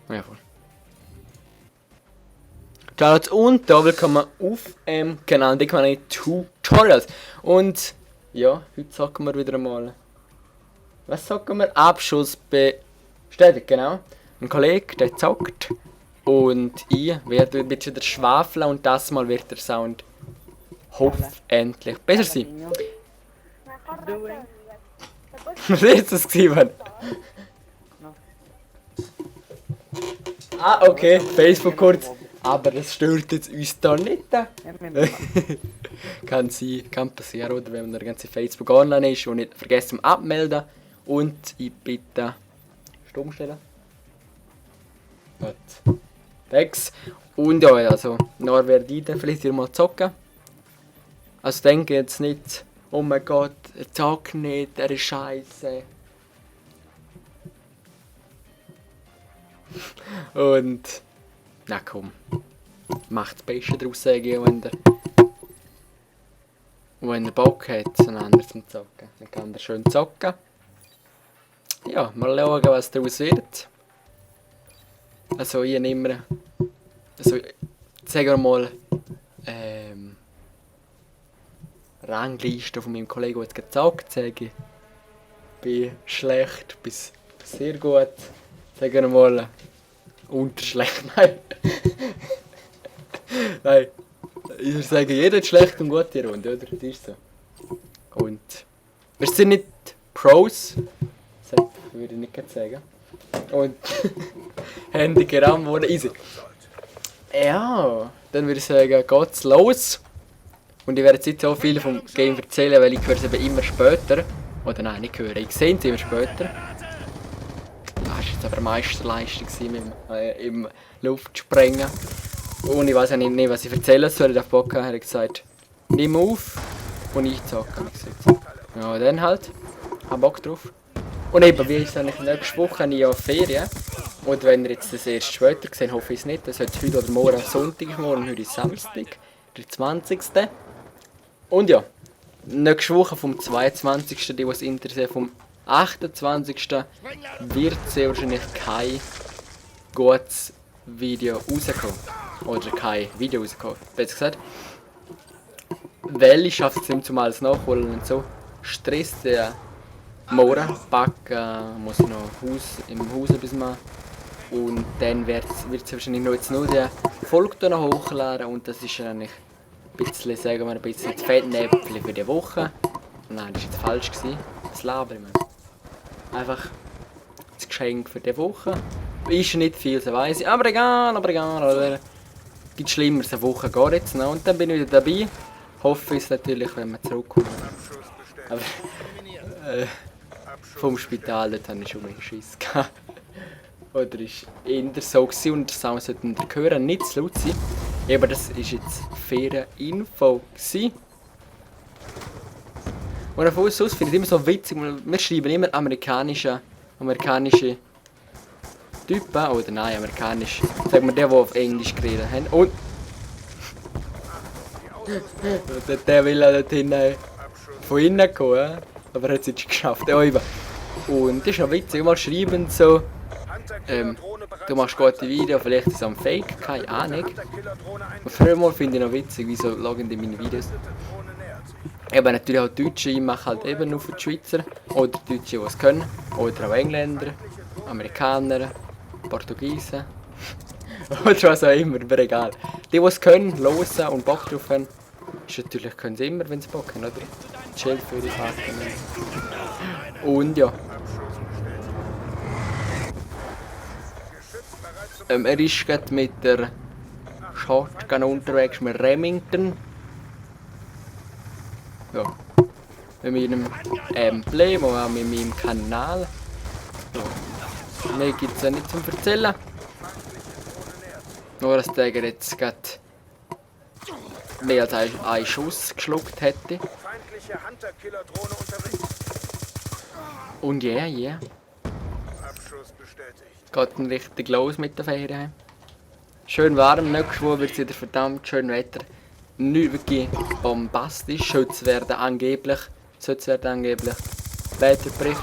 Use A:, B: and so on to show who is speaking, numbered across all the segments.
A: Ja, voll. Ciao und da willkommen auf Kanal Dickmann Tutorials. Und ja, heute sagen wir wieder einmal. Was sagen wir? Abschuss bestätigt, genau. Ein Kollege, der zockt. Und ich werde ein bisschen wieder schwafeln und das mal wird der Sound hoffentlich besser sein. Was ist das gewesen? Ah, okay, Facebook kurz. Aber das stört jetzt uns da nicht. Kann passieren, oder wenn der ganze Facebook online ist und nicht vergessen zum Abmelden. Und ich bitte stumm stellen. Gut. Thanks. Und ja, also, noch werde ich dann vielleicht wieder mal zocken. Also denke jetzt nicht, oh mein Gott, er zockt nicht, er ist scheiße. Und na komm, macht das Beste daraus, sage ich, wenn er Bock hat, einen anderen zum Zocken. Dann kann er schön zocken. Ja, mal schauen, was daraus wird. Also ich nehme, also sagen wir mal, Rangliste von meinem Kollegen, der jetzt gezockt, sage ich, bin schlecht bis sehr gut. Sagen wir mal, unterschlecht, nein. Nein, ich würde sagen, jeder hat schlecht und gute Runde, oder? Das ist so. Und wir sind nicht Pros, das würde ich nicht sagen. Und Handy gerammt wurde easy. Ja, dann würde ich sagen, geht's los. Und ich werde jetzt nicht so viel vom Game erzählen, weil ich höre es eben immer später. Oder nein, nicht hören, ich sehe es immer später. Das war jetzt aber eine Meisterleistung im Luftsprengen. Und ich weiß ja nicht, was ich erzählen soll. Der Bock hat gesagt, nimm auf und ich zocke. Ja, dann halt. Hab Bock drauf. Und eben, wie ist es eigentlich nächste Woche ich ja Ferien. Und wenn ihr jetzt das erst später gesehen, hoffe ich es nicht. Das wird heute oder morgen Sonntag, morgen heute ist Samstag, der 20. Und ja, nächste Woche vom 22. die was interessiert, vom 28. wird sehr wahrscheinlich kein gutes Video rauskommen. Oder kein Video rauskommen, besser gesagt. Weil ich schaffe es nicht zum alles nachholen und so. Stress der morgen backen, muss noch im Haus etwas machen. Und dann wird es wahrscheinlich noch jetzt nur die Folge noch hochladen und das ist eigentlich ein bisschen, sagen wir, ein bisschen das Fettnäpfchen für die Woche. Nein, das war jetzt falsch gewesen. Das Labern, ich meine. Einfach das Geschenk für die Woche. Ist nicht viel, so weiss ich. Aber egal, oder? Gibt Schlimmeres, eine Woche geht jetzt noch und dann bin ich wieder dabei. Hoffe ich natürlich, wenn wir zurückkommen. Aber vom Spital, dort habe ich schon einen Schiss gehabt. Oder ist eher so gewesen und das Sound sollten ihr hören, nicht zu laut sein. Aber das war jetzt faire Info gewesen. Und auf uns aus finde ich immer so witzig, wir schreiben immer amerikanische Typen, oder nein, amerikanisch, sagen wir der auf Englisch geredet haben. Und der will auch dort hinten von innen kommen, aber er hat es jetzt geschafft. Und das ist noch witzig, mal schreiben so, du machst gute Videos, vielleicht ist es am Fake, keine Ahnung. Und früher mal finde ich noch witzig, wieso schauen die meine Videos. Eben natürlich auch Deutsche, ich mache halt eben nur für die Schweizer, oder Deutsche, die es können, oder auch Engländer, Amerikaner, Portugiesen, oder was auch immer, aber egal. Die es können, hören und Bock drauf haben, ist natürlich können sie immer, wenn sie Bock haben, oder? Chill für die Parken. Und ja. Er ist gerade mit der Shotgun unterwegs mit Remington. Ja. Mit meinem Emblem und auch mit meinem Kanal. Ja. Mehr gibt es ja nicht zum Erzählen. Nur dass der jetzt gerade mehr als einen Schuss geschluckt hätte. Und ja, yeah. Geht dann richtig los mit der Ferien. Schön warm, nächste Woche wird es wieder verdammt schön Wetter. Nicht wirklich bombastisch, sollte es werden angeblich. Wetterbericht.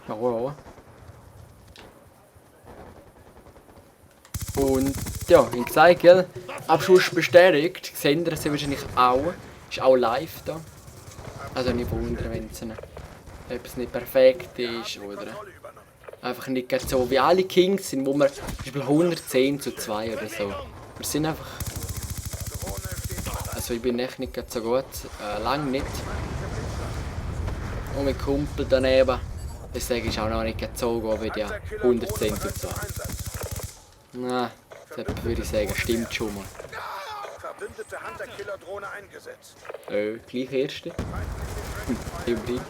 A: Ja. Und ja, wie gesagt, gell? Abschluss bestätigt. Seht ihr sie wahrscheinlich auch. Ist auch live da. Also nicht wundern, wenn es etwas nicht perfekt ist oder einfach nicht ganz so wie alle Kings sind, wo wir zum Beispiel 110:2 oder so. Wir sind einfach. Also ich bin echt nicht ganz so gut. Lang nicht. Und mein Kumpel daneben. Deswegen ist auch noch nicht ganz so gut wie die 110:2. Na, das würde ich sagen, stimmt schon mal.
B: Verbündete Hunter-Killer-Drohne eingesetzt.
A: Gleich erste. Hybrid.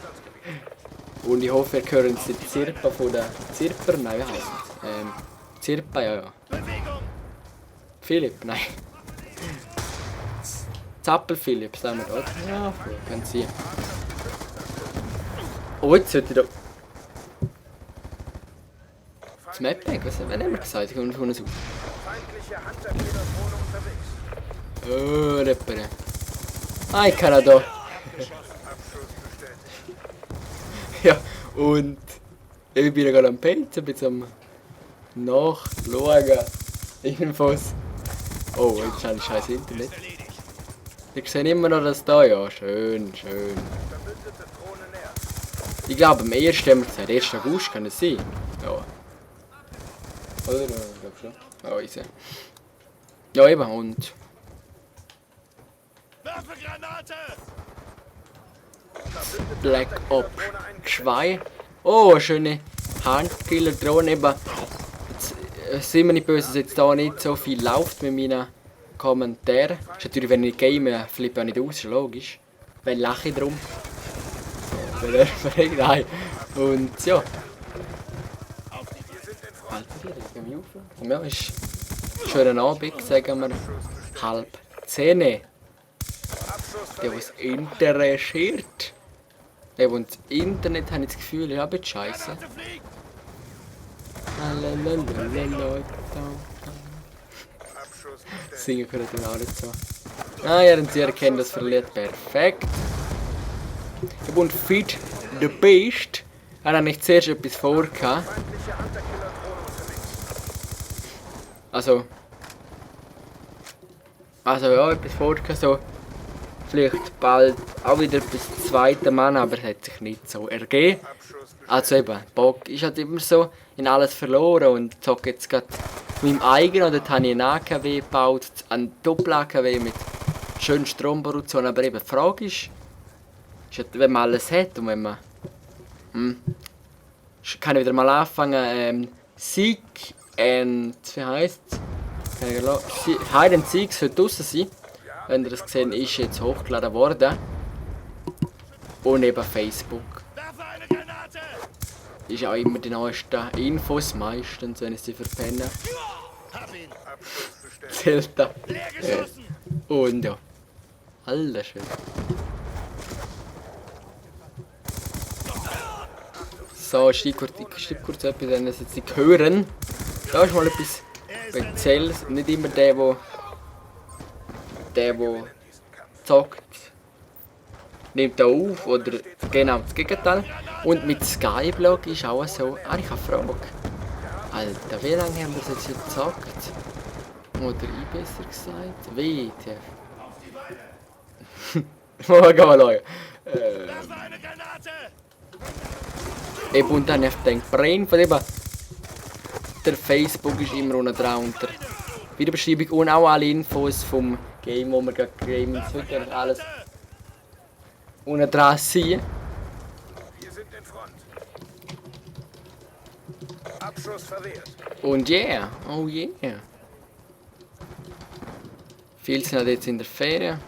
A: Und ich hoffe, ihr hört die Zirpa von der Zirper. Nein, wie heisst es? Zirpa, ja. Philipp, nein. Zappel Philipp, sagen wir dort. Ja, kann sein. Oh, jetzt sollte ich da. Das Mapback, was haben wir gesagt? Ich komme von uns auf.
B: Feindliche Hunter-Killer-Drohne unterwegs.
A: Oh, Reppere. Ah, ich kann auch da.
B: Abschuss bestätigt.
A: Ja, und ich bin gerade am Painten, bin am Nachschauen. Jedenfalls. Oh, jetzt habe ich scheiß Internet. Ich sehe immer noch das da, ja. Schön, schön.
B: Verbündete Drohne näher.
A: Ich glaube, am ersten haben wir gesagt, 1. August kann es sein. Ja. Oder? Ich glaube schon. Ja, ich sehe. Ja, eben, und.
C: Werfe Granate!
A: Black Ops 2. Oh, eine schöne Handkiller-Drohne. Eben, jetzt sind wir nicht böse, dass jetzt da nicht so viel läuft mit meinen Kommentaren. Ist natürlich, wenn ich game, flippe ich nicht aus, ist logisch. Weil lache ich drum. Nein. Und ja. Alter, die regen mich auf. Und ja, ist schon ein Abend, sagen wir 9:30. Der, was interessiert. Der, der das Internet, habe ich das Gefühl, ist auch ein bisschen scheiße. Singen können die auch nicht so. Ah ja, dann sie erkennen das verliert perfekt. Ich bin fit the beast. Er hat nicht zuerst etwas vor.
B: Feindliche Hunter-Killer-Drohne unterwegs.
A: Also ja, etwas vor. So. Vielleicht bald auch wieder bis zweite Mann, aber es hat sich nicht so ergeben. Also eben, Bock ist halt immer so in alles verloren und zocke jetzt gerade mit meinem eigenen, dort habe ich einen AKW gebaut, einen Doppel-AKW mit schönen Stromproduktion, aber eben die Frage ist halt, wenn man alles hat und wenn man kann ich wieder mal anfangen, Sieg und wie heisst es? Hide and Seek sollte draussen sein. Wenn ihr das gesehen ist jetzt hochgeladen worden. Und eben Facebook.
C: Werfe eine Granate!
A: Ist auch immer die neuesten Infos, meistens, wenn ich sie verpenne.
C: Hab ihn!
B: Abschuss bestätigt.
A: Zelda.
C: Leer geschossen!
A: Und ja. Alles schön. So, ich schreibe kurz etwas, wenn ihr es jetzt nicht hören. Da ist mal etwas Spezielles. Nicht immer der zockt, nimmt er auf oder genau das Gegenteil. Und mit Skyblock ist auch so. Ah, ich habe eine Frage. Alter, wie lange haben wir das jetzt gezockt? Oder ich besser gesagt? Wie? Mal schauen.
C: Werfe eine Granate!
A: Eben, und dann habe ich gedacht, Brain von eben. Der Facebook ist immer unten dran unter Videobeschreibung und auch alle Infos vom Game, wo wir gerade Game zurück alles unten dran sind.
B: Wir sind in Front. Abschuss verwehrt.
A: Und yeah, oh yeah. Viele sind halt jetzt in der Ferien.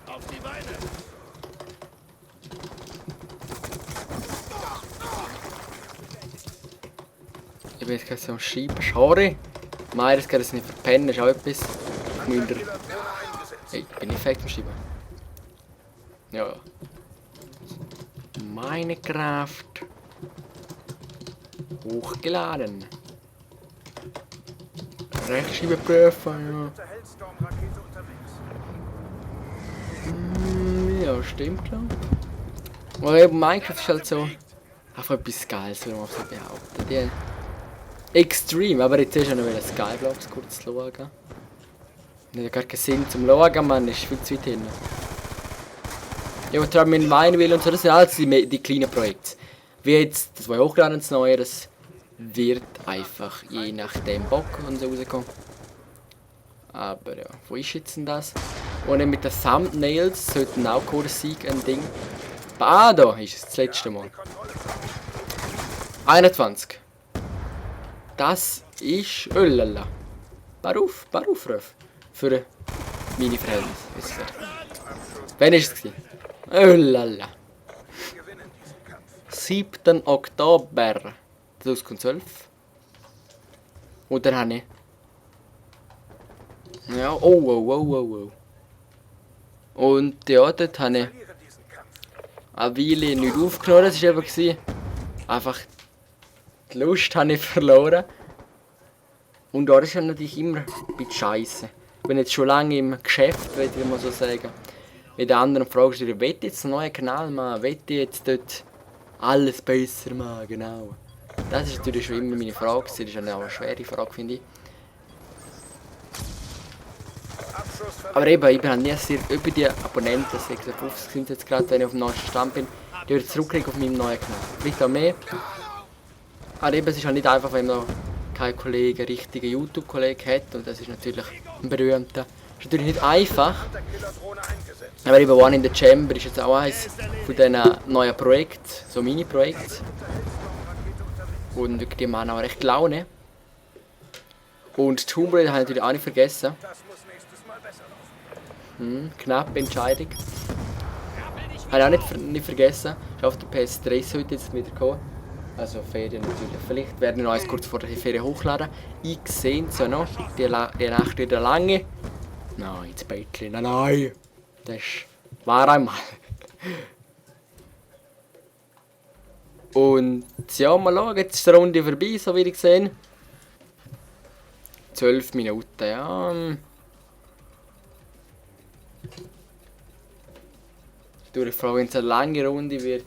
C: Auf die Beine!
A: Ich bin jetzt gerade so am Schreiben. Schade. Meines kann es nicht verpennen, ist auch etwas. Münder.
B: Killer-Drohne eingesetzt.
A: Hey, bin ich fake am Schreiben? Ja. Minecraft. Hochgeladen. Rechtschreibprüfen, ja.
B: Der Hellstorm-Rakete unterwegs.
A: Ja, stimmt klar. Aber eben Minecraft ist halt so. einfach etwas Geiles, würde man so behaupten. Die Extreme, aber jetzt ist ja noch wieder Skyblocks kurz zu schauen. Nicht gar keinen Sinn zum Schauen, man ist viel zu weit hin. Ja, was ich mit meinen will und so, das sind alles die kleinen Projekte. Wie jetzt, das war hochgeladen, das Neue, das wird einfach je nachdem Bock und so rauskommen. Aber ja, wo ist jetzt denn das? Und dann mit den Thumbnails sollten auch kurz sein, ein Ding. Ah, da ist es das letzte Mal. 21. Das ist Öllala. Baruf, Röf. Für meine Verhältnisse. Wann war es? Öllala. 7. Oktober 2012. Und dann habe ich. Ja, oh. Und ja, dort habe ich eine Weile nicht aufgenommen. Das war eben einfach die Lust habe ich verloren. Und da ist ja natürlich immer ein bisschen scheiße. Ich bin jetzt schon lange im Geschäft, würde ich mal so sagen. Mit den anderen fragst du, will ich jetzt einen neuen Kanal machen? Will ich jetzt dort alles besser machen? Genau. Das ist natürlich schon immer meine Frage. Das ist eine schwere Frage, finde ich. Aber eben, ich bin nie sehr über die Abonnenten, 56 sind jetzt gerade, wenn ich auf dem neuesten Stand bin, die wieder zurückkriege auf meinem neuen Kanal. Vielleicht auch mehr. Aber eben, es ist halt nicht einfach, wenn man noch keinen Kollegen, einen richtigen YouTube-Kollegen hat. Und das ist natürlich ein berühmter. Das ist natürlich nicht einfach. Aber eben One in the Chamber ist jetzt auch eines von diesen neuen Projekten, so Mini-Projekten. Und die machen auch recht Laune. Und Tomb Raider habe ich natürlich auch nicht vergessen. Knappe Entscheidung. Habe ich auch nicht vergessen. Ist auf der PS3 heute jetzt wieder gekommen. Also Ferien natürlich. Vielleicht werden wir noch eins kurz vor der Ferien hochladen. Ich sehe es ja noch. Die Nacht wieder lange. Nein, das Bettchen. Nein. Das war einmal. Und ja, mal schauen. Jetzt ist die Runde vorbei, so wie ich gesehen. 12 Minuten, ja. Durch die Frage, wenn es eine lange Runde wird,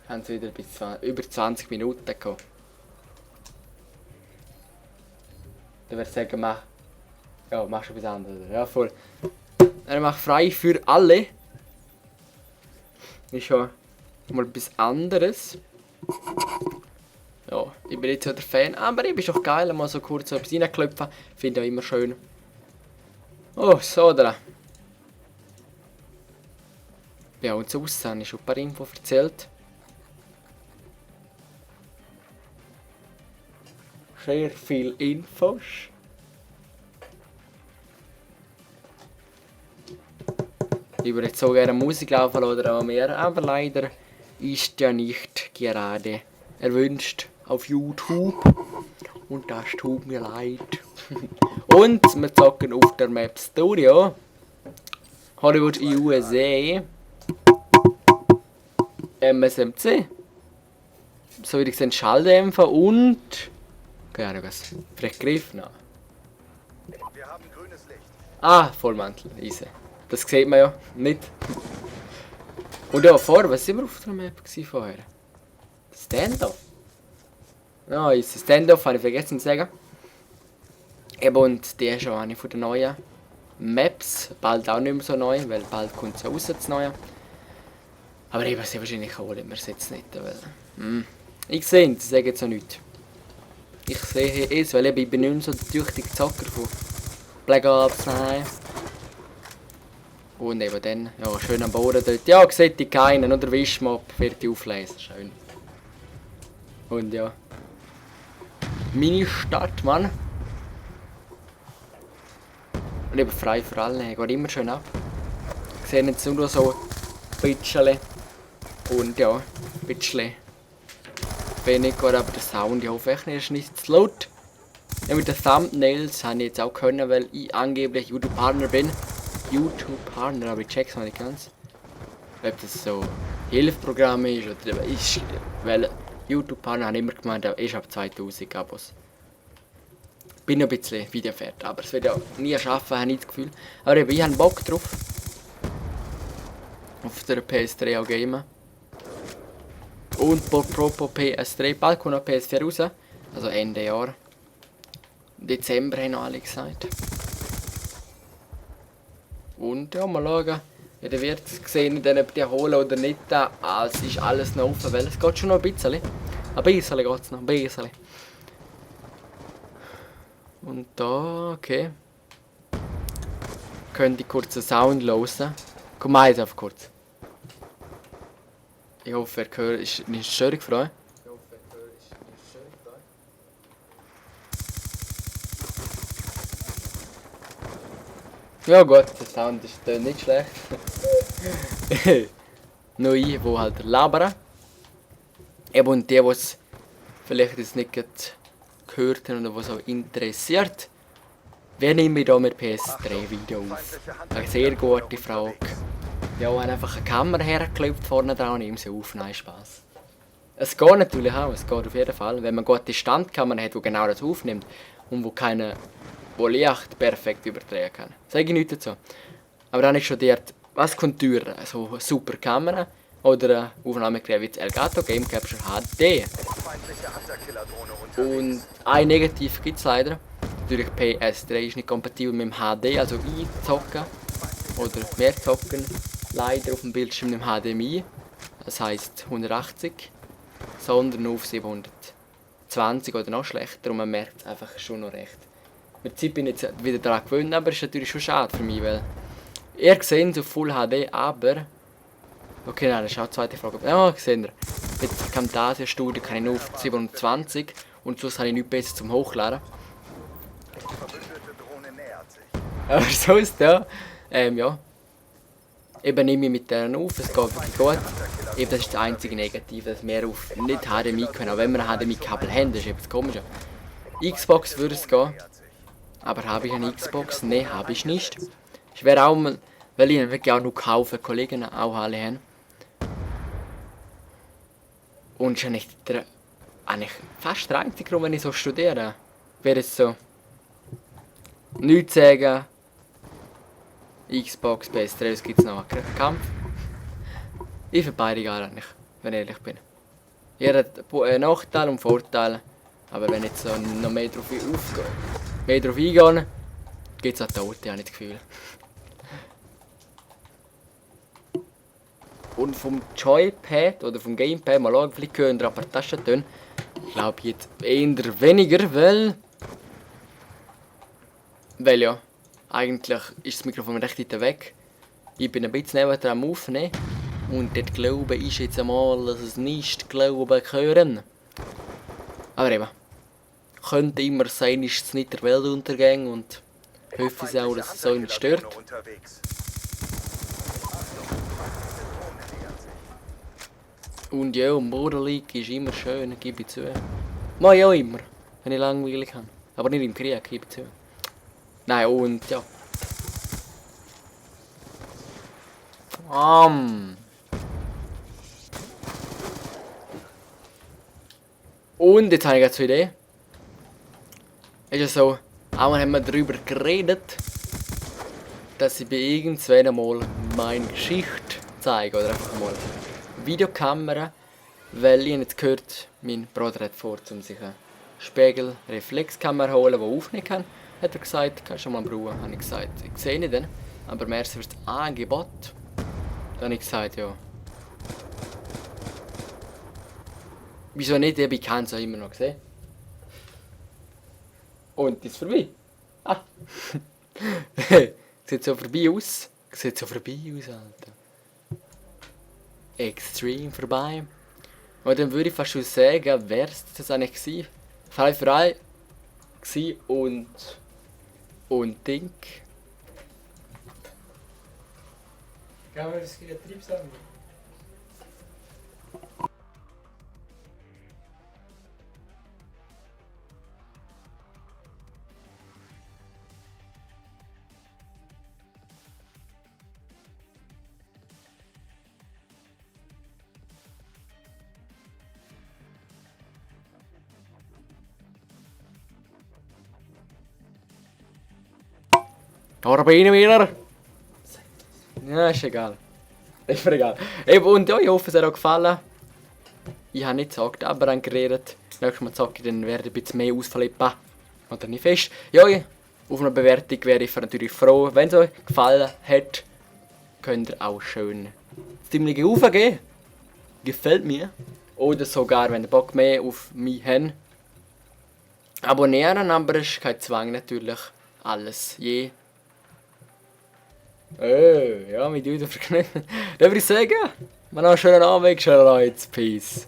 A: haben sie wieder bis über 20 Minuten gehabt. Dann würde ich sagen, machst du etwas anderes. Ja, voll. Er macht frei für alle. Ist schon mal etwas anderes. Ja, ich bin nicht so der Fan, aber ich bin doch geil, mal so kurz so etwas reinklopfen. Finde ich auch immer schön. Oh, so da. Ja, und so aussehen, habe ich schon ein paar Infos erzählt. Sehr viel Infos. Ich würde jetzt so gerne Musik laufen oder auch mehr, aber leider ist ja nicht gerade erwünscht auf YouTube. Und das tut mir leid. Und wir zocken auf der Map Studio. Hollywood USA. MSMC. So wie ich sehe, Schalldämpfer und. Keine Ahnung was. Vielleicht Griff? Nein.
B: Wir haben grünes Licht.
A: Ah, Vollmantel. Easy. Das sieht man ja nicht. Und ja, vorher, was sind wir auf der Map vorher? Stand-off. Ja, ist ein Stand-off, habe ich vergessen zu sagen. Eben, und die ist schon eine von den neuen Maps. Bald auch nicht mehr so neu, weil bald kommt es raus, das Neue. Aber eben, sie wahrscheinlich holen wir es jetzt nicht. Weil, ich sehe es, sie sagen jetzt auch nichts. Ich sehe es, weil ich bin nicht mehr so der tüchtige Zocker von Black Ops 9. Und eben dann, ja, schön am Boden dort. Ja, sieht ich keinen, oder Wischmob wird die auflesen, schön. Und ja. Meine Stadt, Mann. Und eben frei für alle, geht immer schön ab. Ich sehe jetzt nur so ein bisschen. Und ja, ein bisschen wenig, aber der Sound, ich hoffe echt nicht, ist nicht zu laut. Ja, mit den Thumbnails habe ich jetzt auch können, weil ich angeblich YouTube-Partner bin. YouTube-Partner, aber ich check's noch nicht ganz. Ob das so Hilfsprogramm ist oder ist. Weil YouTube-Partner haben immer gemeint, er ist ab 2000 Abos. Bin noch ein bisschen videofertig, aber es wird ja nie schaffen, habe ich das Gefühl. Aber eben, ich habe Bock drauf. Auf der PS3 auch gamen. Und apropos PS3, bald kommt noch PS4 raus. Also Ende Jahr. Dezember haben alle gesagt. Und ja, mal schauen. Ja, dann wird es sehen, ob die holen oder nicht. Es ist alles noch offen, weil es geht schon noch ein bisschen. Ein bisschen geht es noch, ein bisschen. Und da, okay. Könnt ihr kurz einen Sound hören. Komm mal jetzt auf kurz. Ich hoffe, er hört, ist nicht Störung für euch. Ja gut, der Sound ist nicht schlecht. Nur ich, wo halt labern. Eben und die, die es vielleicht jetzt nicht gehört haben oder was auch interessiert. Wer nimmt mir da mit PS3-Video auf? Eine sehr gute Frage. Ja, ich habe einfach eine Kamera hergeklebt vorne dran und nehme sie auf. Nein, Spaß. Es geht natürlich auch, es geht auf jeden Fall. Wenn man gute Standkamera hat, die genau das aufnimmt und wo Licht perfekt übertragen kann. Sage ich nicht dazu. Aber dann ist schon dort, was kommt teurer? So eine super Kamera oder ein Aufnahmegerät wie das Elgato Game Capture HD.
B: Feindliche Hunter-Killer-Drohne unterwegs.
A: Und ein Negativ gibt es leider. Natürlich PS3 ist nicht kompatibel mit dem HD, also einzocken oder mehr zocken. Leider auf dem Bildschirm im HDMI. Das heisst 180, sondern nur auf 720 oder noch schlechter und man merkt es einfach schon noch recht. Mit der Zeit bin ich jetzt wieder daran gewöhnt, aber es ist natürlich schon schade für mich, weil ihr seht es auf Full HD, aber... Okay, nein, das ist auch die zweite Frage. Ja, seht ihr. Mit der Camtasia-Studie kann ich nur auf 27 und sonst habe ich nichts besser zum Hochladen.
B: Verbündete Drohne nähert sich.
A: Aber sonst, ja. Ja. Eben nehme ich mit denen auf, es geht wirklich gut. Eben, das ist das einzige Negative, dass wir auf nicht HDMI können. Auch wenn wir ein HDMI-Kabel haben, das ist eben das Komische. Xbox würde es gehen. Aber habe ich eine Xbox? Nein, habe ich nicht. Ich wäre auch mal, weil ich ihn wirklich auch noch kaufen, Kollegen auch alle haben. Und es ist eigentlich fast der einzige Grund, wenn ich so studiere. Wäre es so. Nichts sagen. Xbox, PS3, es gibt noch einen Kampf. Ich finde beide geil eigentlich, wenn ich ehrlich bin. Jeder hat Nachteile und Vorteile. Aber wenn jetzt so noch mehr drauf eingehen, gibt es auch Tote, habe ich das Gefühl. Und vom Joypad oder vom Gamepad, mal schauen, vielleicht hören wir ein paar Tastentöne. Ich glaube jetzt eher weniger, weil ja, eigentlich ist das Mikrofon recht weit weg. Ich bin ein bisschen neben dran am Aufnehmen. Und dort glaube ich jetzt einmal, dass es nicht glauben können. Aber eben, könnte immer sein, ist es nicht der Weltuntergang und hoffe es auch, dass es so nicht stört. Und ja, Model League ist immer schön, gebe ich zu. Mach ich auch immer, wenn ich langweilig habe. Aber nicht im Krieg, gebe ich zu. Nein, und ja. Und jetzt habe ich jetzt eine Idee. Ist ja so, einmal haben wir darüber geredet, dass ich bei irgendwann mal meine Geschichte zeige. Oder einfach mal Videokamera. Weil ich jetzt gehört, mein Bruder hat vor, um sich eine Spiegelreflexkamera holen, die aufnehmen kann. Hat er gesagt, kannst du mal brauchen. Habe ich gesagt, ich sehe nicht den. Aber mehr ist das Angebot. Dann habe ich gesagt, ja. Wieso nicht? Ich kann es auch immer noch sehen. Und ist vorbei. Ah. Sieht so vorbei aus. Sieht so vorbei aus, Alter. Extrem vorbei. Und dann würde ich fast schon sagen, wäre es das eigentlich gewesen. Frei gewesen und Ding.
D: Kann man das Betrieb sagen?
A: Carabiner wieder. Ja, ist egal. Ist mir egal. Eben, und ja, ich hoffe, es hat euch gefallen. Ich habe nicht gezockt, aber dann geredet. Nächstes Mal zocke ich, dann werde ich ein bisschen mehr ausflippen. Oder nicht fest. Ja, auf eine Bewertung wäre ich natürlich froh. Wenn es euch gefallen hat, könnt ihr auch schön ziemlich aufgeben. Gefällt mir. Oder sogar, wenn ihr Bock mehr auf mich habt, abonnieren, aber es ist kein Zwang natürlich. Alles je. Ja, mit euch verknüpfen. Dann würde ich sagen, wir noch einen schönen Abend, schönen Leute. Peace.